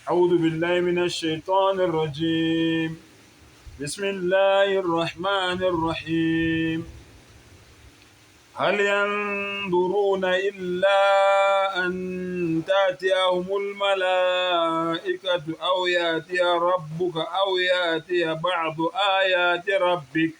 أعوذ بالله من الشيطان الرجيم بسم الله الرحمن الرحيم هل ينظرون إلا أن تأتيهم الملائكة أو يأتي ربك أو يأتي بعض آيات ربك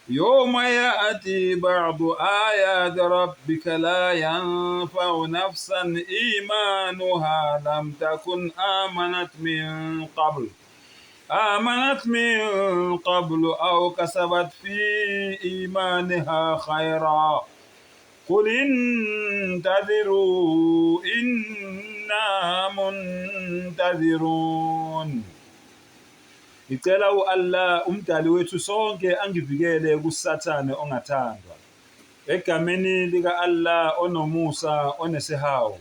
يوم يأتي بعض آيات ربك لا ينفع نفسا إيمانها لم تكن آمنت من قبل آمنت من قبل أو كسبت في إيمانها خيرا قل انتظروا إنا منتظرون. Ngicela u-Allah umdali wethu sonke angivikele kuSathane ongathandwa. Egameni lika-Allah onomusa onesihawu.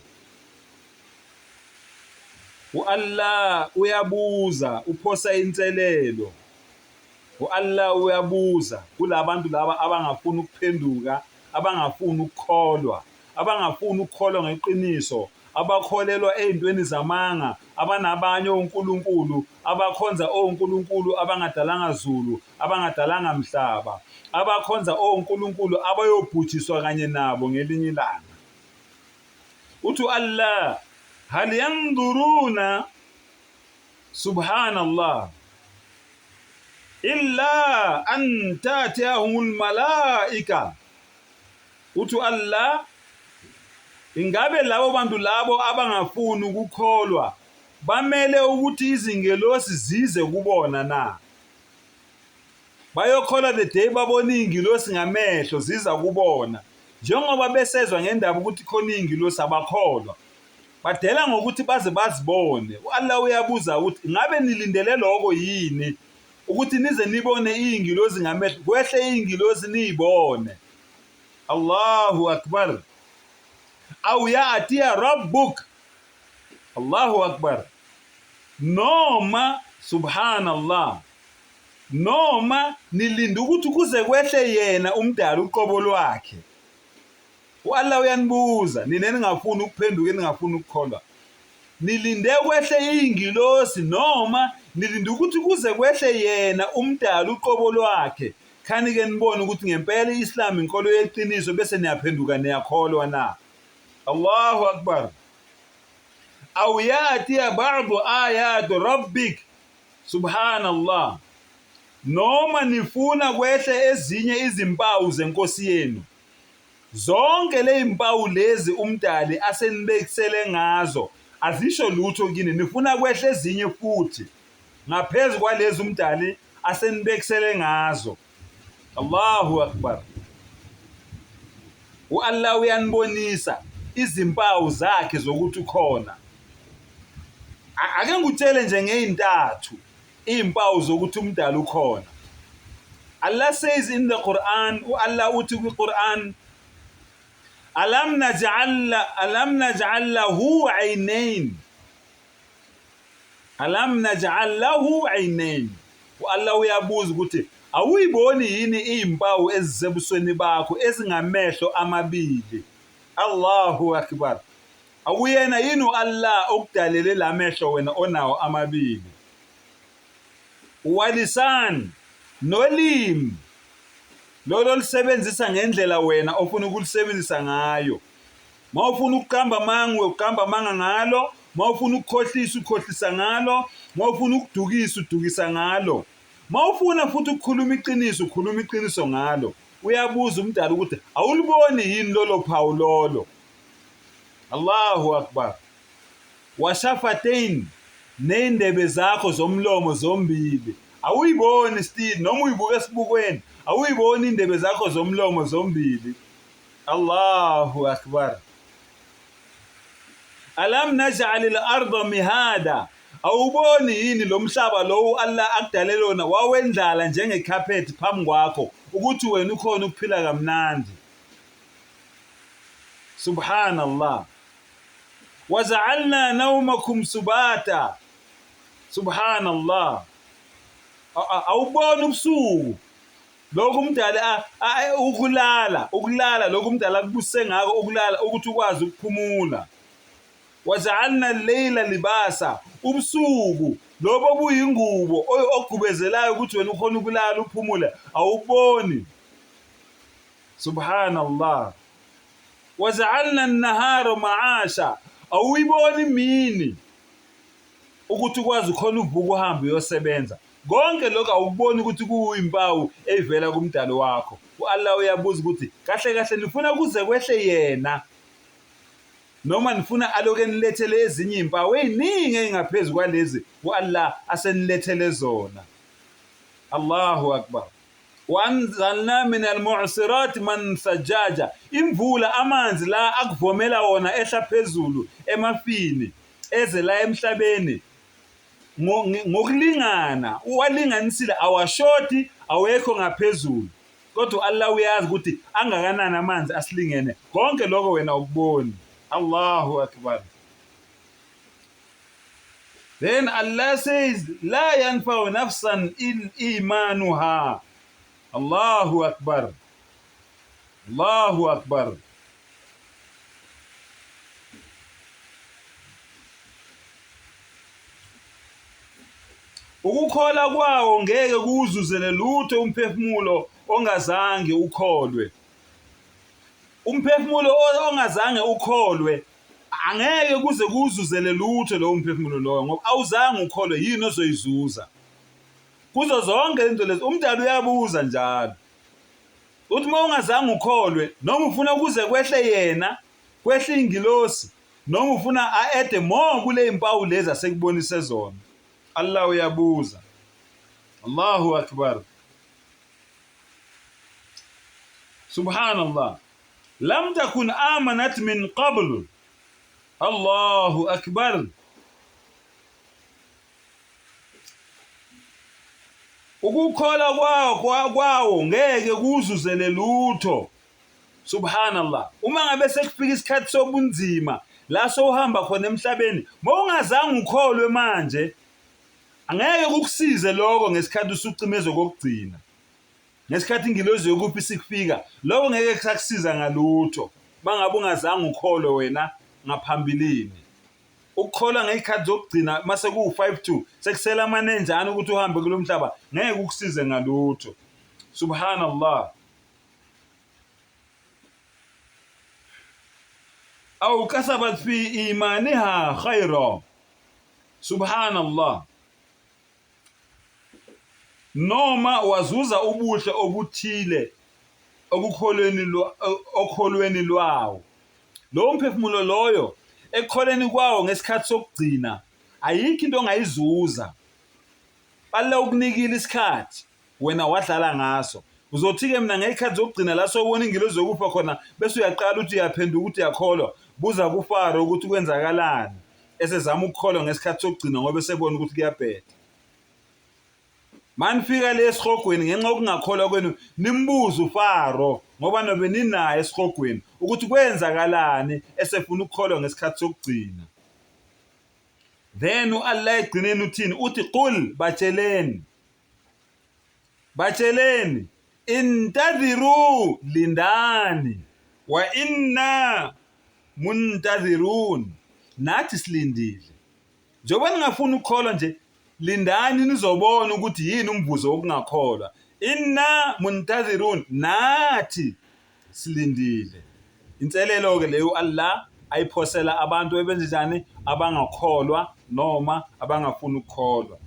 U-Allah uyabuza, uphosa inselelo. U-Allah uyabuza kulabantu laba abangafuni ukuphenduka, abangafuni ukukholwa, abangafuni ukukholwa ngeqiniso, abakholelwa ey'ntweni zamanga, abanabanye onkulunkulu, abakhonza onkulunkulu abangadalanga zulu, abangadalanga mhlaba, abakhonza onkulunkulu abayobhujiswa kanye nabo ngelinye ilanga. Uthi u-Allah, hal yanduruna subhanallah illa an tatiyahumul malaika. Uthi u-Allah, ingabe labo bantu labo abangafuni ukukholwa bamele ukuthi izingelosi zize kubona na? Bayokholwa the day babona iy'ngilosi ngamehlo ziza kubona. Njengoba besezwa ngendaba ukuthi khona iy'ngilosi abakholwa. Badela ngokuthi baze bazibone. U-Allah uyabuza ukuthi ngabe nilindele lokho yini ukuthi nize nibone iy'ngilosi ngamehlo, kwehle iy'ngilosi niy'bone. Allahu Akbar. Aw ya'tiya rabbuk. Allahu Akbar. Noma subhanallah. Noma nilinde ukuthi kuze kwehle yena umdali uqobo lwakhe. U-Allah uyanibuza nina eningafuni ukuphenduka eningafuni ukukholwa. Nilinde kwehle iy'ngilosi noma nilinde ukuthi kuze kwehle yena umdali uqobo lwakhe. Khani-ke nibone ukuthi ngempela i-Islam inkolo yeqiniso bese niyaphenduka niyakholwa na? Allahu Akbar. Aw yatiya ba'du ayati rabbik. Subhanallah. Noma nifuna kwehle ezinye izimpawu zeNkosi yenu. Zonke lezimpawu lezi uMdali asenibekisele ngazo azisho lutho kini, nifuna kwehle ezinye futhi ngaphezu kwalezi uMdali asenibekisele ngazo. Allahu Akbar. U-Allah uyanibonisa izimpawu zakhe zokuthi ukhona. Ake ngikutshele nje ngey'ntathu iy'mpawu zokuthi uMdali ukhona. Allah says in the Quran, u-Allah uthi kwi-Quran, Alam naj'al alam naj'al lahu 'aynayn. Alam naj'al lahu 'aynayn. U-Allah uyabuza ukuthi awuyiboni yini iy'mpawu ezisebusweni bakho ezingamehlo amabili? Allahu Akbar. Akuyena yini u-Allah okudalele la mehlo wena onawo amabili? Walisan, nolimi lolo olusebenzisa ngendlela wena ofuna ukulusebenzisa ngayo. Mawufuna ukuqamba amanga uyoqamba amanga ngalo, mawufuna ukukhohlisa ukhohlisa ngalo, mawufuna ukudukisa udukisa ngalo. Mawufuna futhi ukukhuluma iqiniso ukhuluma iqiniso ngalo. Uyabuza umdala ukuthi awuliboni yini lolo phawu lolo? Allahu Akbar. Washafatain ney'ndebe zakho zomlomo zombili. Awuyiboni still noma uyibuka esibukweni, awuyiboni iy'ndebe zakho zomlomo zombili. Allahu Akbar. Alam naj'al al-ardha mihada. Awuboni yini lo mhlaba lowo Allah akudalele wona wawendlala njengekhaphethi phambi kwakho ukuthi wena ukhona ukuphila kamnandi. Subhanallah. Waja'alna nawmakum subata. Subhanallah. Awuboni ubusuku lokhu umdali ukulala ukulala lokhu umdali akubuse ngako ukulala ukuthi ukwazi ukuphumula. Waja'alna al-layla libasa, ubusuku lobo buyingubo ogubezelayo ukuthi wena ukhona ukulala uphumule, awuboni. Subhanallah. Waja'alna an-nahara ma'asha, awuyiboni imini ukuthi ukwazi khona uvuka uhambe uyosebenza. Konke lokho awukuboni ukuthi kuyimpawu eyivela kumdali wakho. U-Allah uyabuza ukuthi kahle kahle nifuna kuze kwehle yena noma nifuna aloke enilethele ezinye iy'mpawu ey'ningi ey'ngaphezu kwalezi u-Allah asenilethele zona. Allahu Akbar. Wanzalna min almu'sirat man thajaja, imvula amanzi la akuvomela wona ehla phezulu emafini eze la emhlabeni ngokulingana, uwalinganisile awashoti awekho ngaphezulu. Kodwa u-Allah uyazi ukuthi angakanani amanzi asilingene. Konke lokho wena ukuboni. Allahu Akbar. Then Allah says, La yanfa'u nafsan il imanuha. Allahu Akbar. Allahu Akbar. Ukukholwa kwawo ngeke kuwuzuzele lutho umphefumulo ongazange ukholwe. Umphefumulo ongazange ukholwe angeke kuze kuwuzuzele lutho lowo mphefumulo lowo ngoba awuzange ukholwe yini ozoyizuza. Kuzo zonke izinto lezi umdali uyabuza njalo. Uthi uma ungazange ukholwe noma ufuna kuze kwehle yena kwehle ingilosi noma ufuna a-ede more kule mpawu lezi asekubonise zona. Allah uyabuza. Allahu akbar. Subhanallah. Lam takun amanat min qabl. Allahu akbar. Ukukholwa kwawo kwawo ngeke kuzuzele lutho. Subhanallah. Uma ngabe sekufika isikhathi sobunzima la sowuhamba khona emhlabeni, mawungazange ukholwe manje angeke kukusize lokho ngesikhathi usucimezwe kokugcina. Ngesikhathi ingilozi yokufa isikufika, lokho ngeke kusakusiza ngalutho mangabe ungazange ukholwe wena ngaphambilini. Ukukholwa ngey'khathi zokugcina mase kuwu-five to sekusele amanenjana ukuthi uhambe kulo mhlaba ngeke kukusize ngalutho. Subhanallah. Aw kasabat fi imaniha khayra. Subhanallah. Noma wazuza ubuhle obuthile okukholweni okholweni lwawo. Lowo mphefumulo loyo ekukholeni kwawo ngesikhathi sokugcina ayikho into ongayizuza. Allah ukunikile isikhathi wena wadlala ngaso. Uzothi-ke mina ngey'khathi zokugcina la sowubona ingilozi yokufa khona bese uyaqala ukuthi uyaphenduka ukuthi uyakholwa. Buza kuFaro ukuthi kwenzakalani esezama ukukholwa ngesikhathi sokugcina ngoba esebona ukuthi kuyabheda. Manifika le esihogweni ngenxa yokungakholwa kwenu nimbuze uFaro ngoba nobe ninaye esihogweni ukuthi kwenzakalani esefuna ukukholwa ngesikhathi sokugcina. Then u-Allah ekugcineni uthini? Uthi qul, batsheleni. Batsheleni intadhiru, lindani. Wa inna muntadhirun, nathi silindile. Njengoba ningafuni ukukholwa nje, lindani nizobona ukuthi yini umvuzo wokungakholwa. Inna muntadhirun, nathi silindile. Inselelo-ke leyo u-Allah ayiphosela abantu ebenze njani abangakholwa noma abangafuni ukukholwa.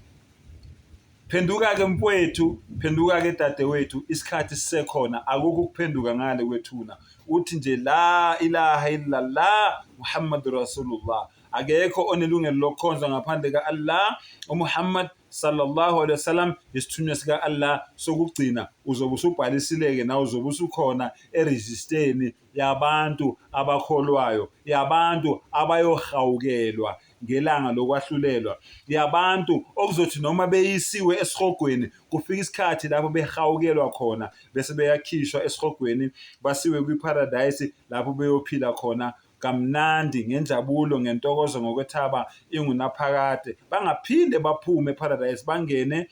Phenduka-ke mfowethu, phenduka-ke dadewethu, isikhathi sisekhona, akukho ukuphenduka ngale kwethuna. Uthi nje la ilaha illallah Muhammadu Rasulullah. Akekho onelungelo lokukhonzwa ngaphandle ka-Allah, uMuhammad sallallahu alaihi wasallam isithunywa sika-Allah sokugcina. Uzobe usubhalisile-ke nawe uzobe usukhona erejisteni yabantu abakholwayo, yabantu abayohawukelwa ngelanga lokwahlulelwa, yabantu okuzothi noma beyisiwe esihogweni kufika isikhathi lapho behawukelwa khona bese beyakhishwa esihogweni basiwe kwiparadayisi lapho beyophila khona kamnandi ngenjabulo ngentokozo ngokwethaba ingunaphakade bangaphinde baphume eparadayisi bangene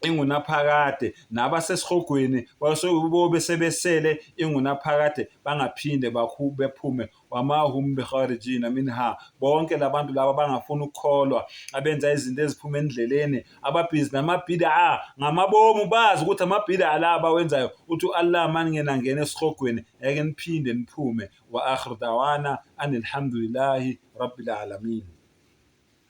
Ingunaphakade nabasesihogweni bobe sebesele ingunaphakade bangaphinde bephume wamahum bikharijina minha. Bonke labantu laba bangafuni ukukholwa, abenza izinto eziphuma endleleni, ababhizi namabhida ngamabomu, bazi ukuthi amabhida la abawenzayo. Uthi u-Allah, maningena ngena esihogweni ngeke niphinde niphume. Wa akhiru dawana anilhamdulillahi rabbil alamin.